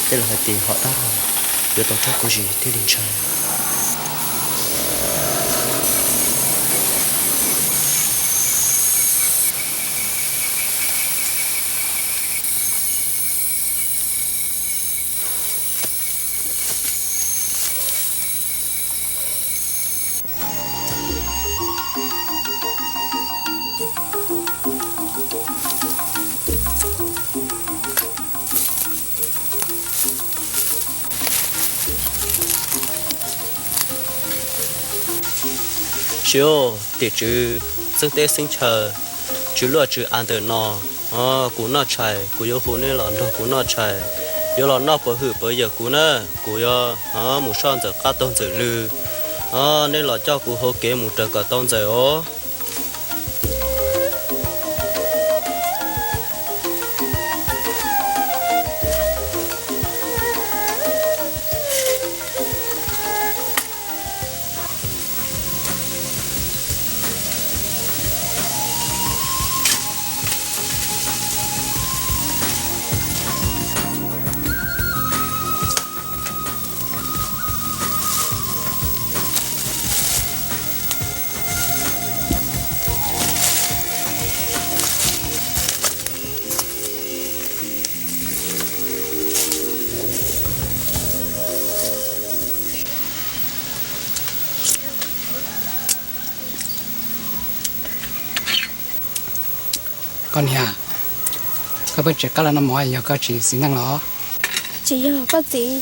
Tej laus hais tias hom dab laug yuav tau raug kuv zis thiaj li ntshai. Siv, tim tswv xeeb teb xeeb chaw, tswv luaj tswv av ntawm no, kuv noj tshais kuv yuav hu neb los nrog kuv noj tshais, yuav los noj pov hwm pov yawm kuv na, kuv yuav mus soj ntxawm qab taug ntxawm lw, neb los coj kuv hauv kev mus raws kom tau ntxawm os. Koj niam, koj pheej tsis qab los noj mov yog koj tsis xis neej los? Tsis yog koj txiv,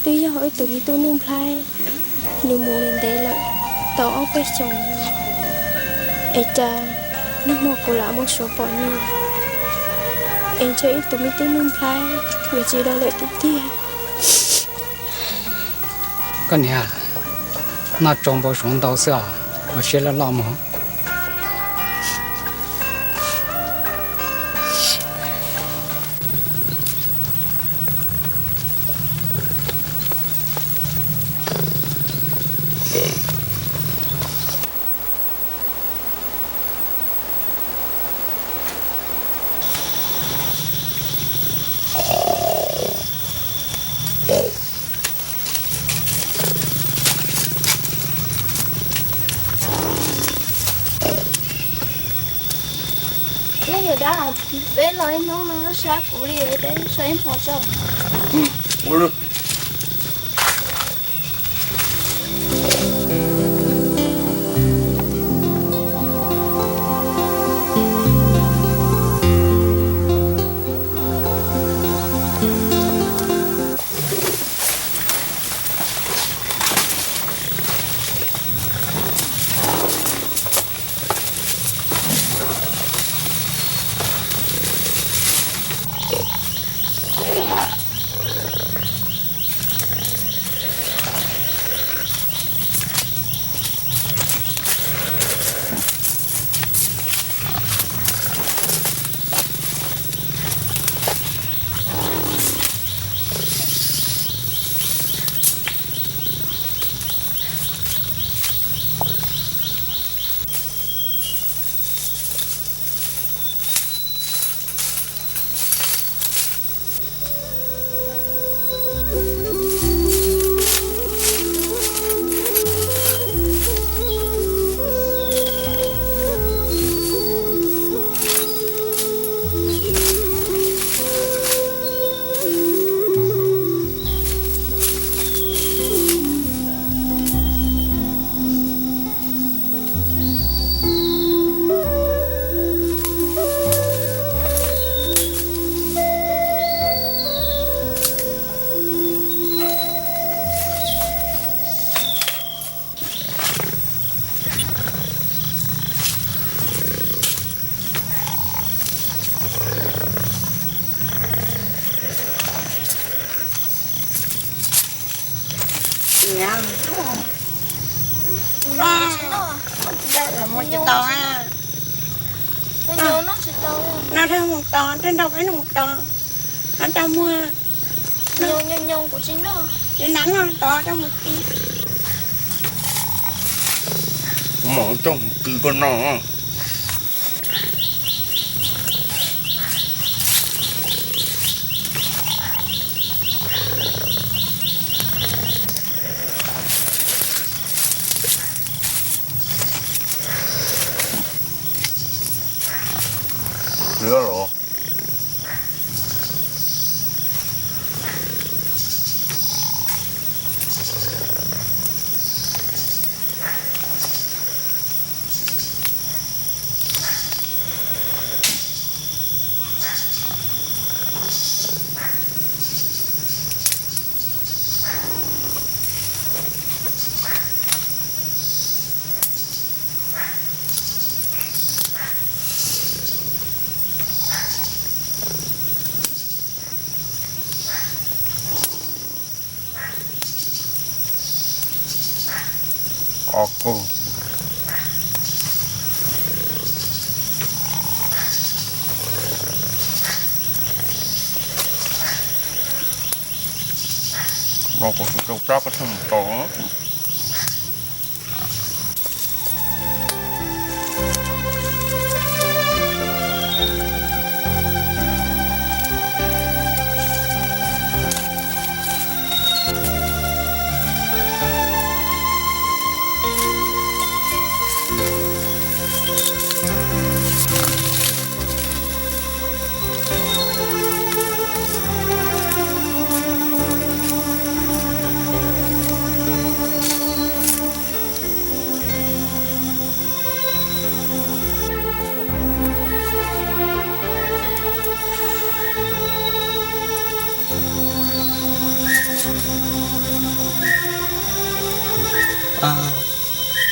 twb yog wb tus me tub Nuj Nplhaib, nws mus ntev lawm tau ob peb xyoos no, es cas nag hmo kuv lam muaj suav pom nws, es ntshe wb tus me tub Nuj Nplhaib yuav tsis los lawm tiag tiag. Koj niam, noj tsau npau suav ntau xwb os, ua siab loj loj mog. Peb los ib hnub no sab kuv li, peb so ib hmo tso. Noj tsis tau. Noj rau mus tod, rau nrog peb noj mus tod. Noj rau muag. Nyoos nyoos kuv tsis noj. Tsis noj noj tod rau mus ti. Kuv mam coj mus ti koj noj. No kuv tus rau plab koj thiaj mus tau.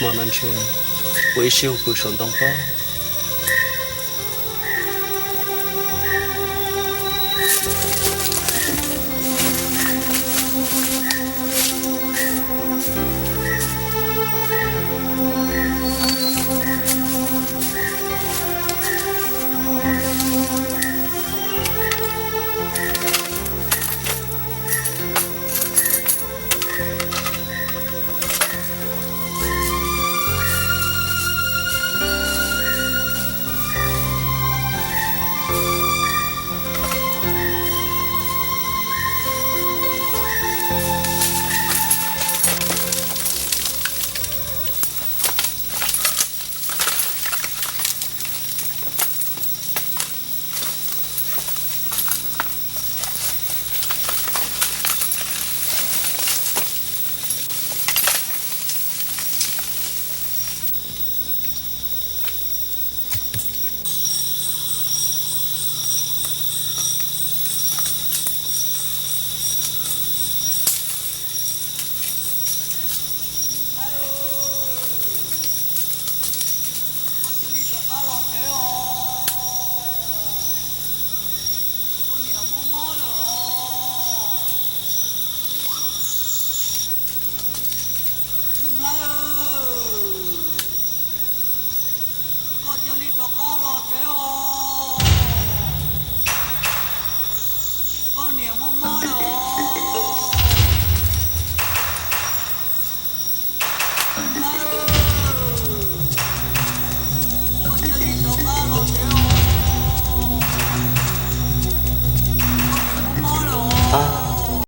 Muaj mas ntshe ua ib siab pw saum ntoo pob. Koj cia li rov qab los tsev os. Koj niam mob mob lawm os. Koj cia li rov qab los tsev os. Koj niam mob mob lawm os.